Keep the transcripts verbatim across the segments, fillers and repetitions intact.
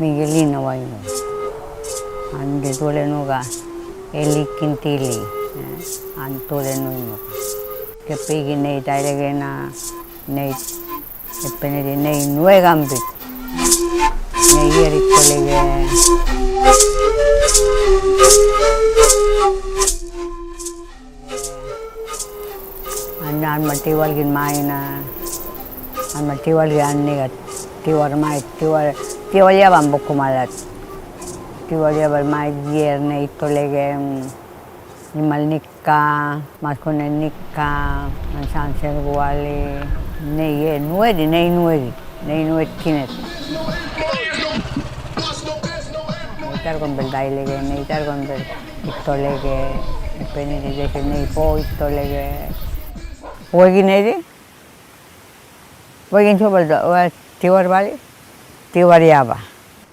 Miguelina Waingu. An de Tulenu ka Eli Kintili. An Tulenu nu. Kepiki nei taileke na nei, epeneri nei nuekambit. Nei yeri kolege. An, an ma tiwal kin mai na, an ma tiwal kin an ni ka tiwal mai, tiwal, tiwal ya ban buku malat. Tiwal ya ban mai yer nei tolege, mm, nimal nika, maskune nika, an san ser guali, nei ye, nuedi, nei nuedi. Nei nuet kinet. Nei tar kon bel dailege, nei tar kon bel itolege, epeni de dese nei po itolege. Wegin eri, wegin so bel do, we tiwar bali, tiwar yaba.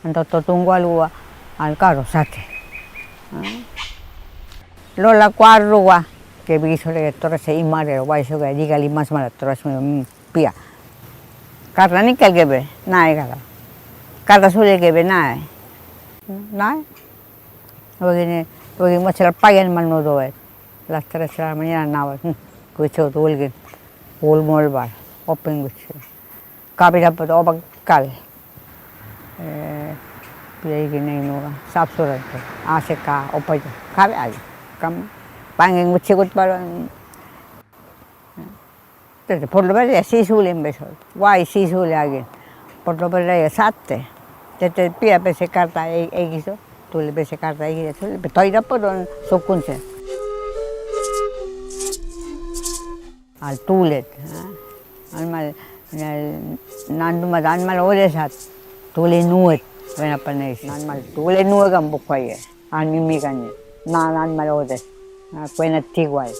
Anto to tunggual ua, al karo sate. Lola kuarru ua, ke bigi sore ke torase imare, wai so ke diga limas mara torase, mm. Pia. Karta nikel kebe, nae karta. Karta sule kebe, nae. Nae. Wegin, wegin mochila payan mal no doe. Las tres de la mañana nawa. Hmm. Kucho tulgin. Ul mol bar. Open kucho. Kabi dapat obak kal. Eh, pia iki nei nuga. Sap surat. Ase ka opa. Kabi aja. Kam. Pangin kuchi kut bar. Tete, por lo menos ya si sule embeso. Wai si sule agin. Por lo menos ya satte. Tete pia pese karta e, egiso. Tule pese karta egiso. Tule pe toira podon sukunse. Al tulet, ha? Animal, na, nandu ma animal odesat. Tule nuet. Wena panes. Animal tule nuet kan bukaye. An mimi kan ye. Na, na animal odes. Na kuena tiguai.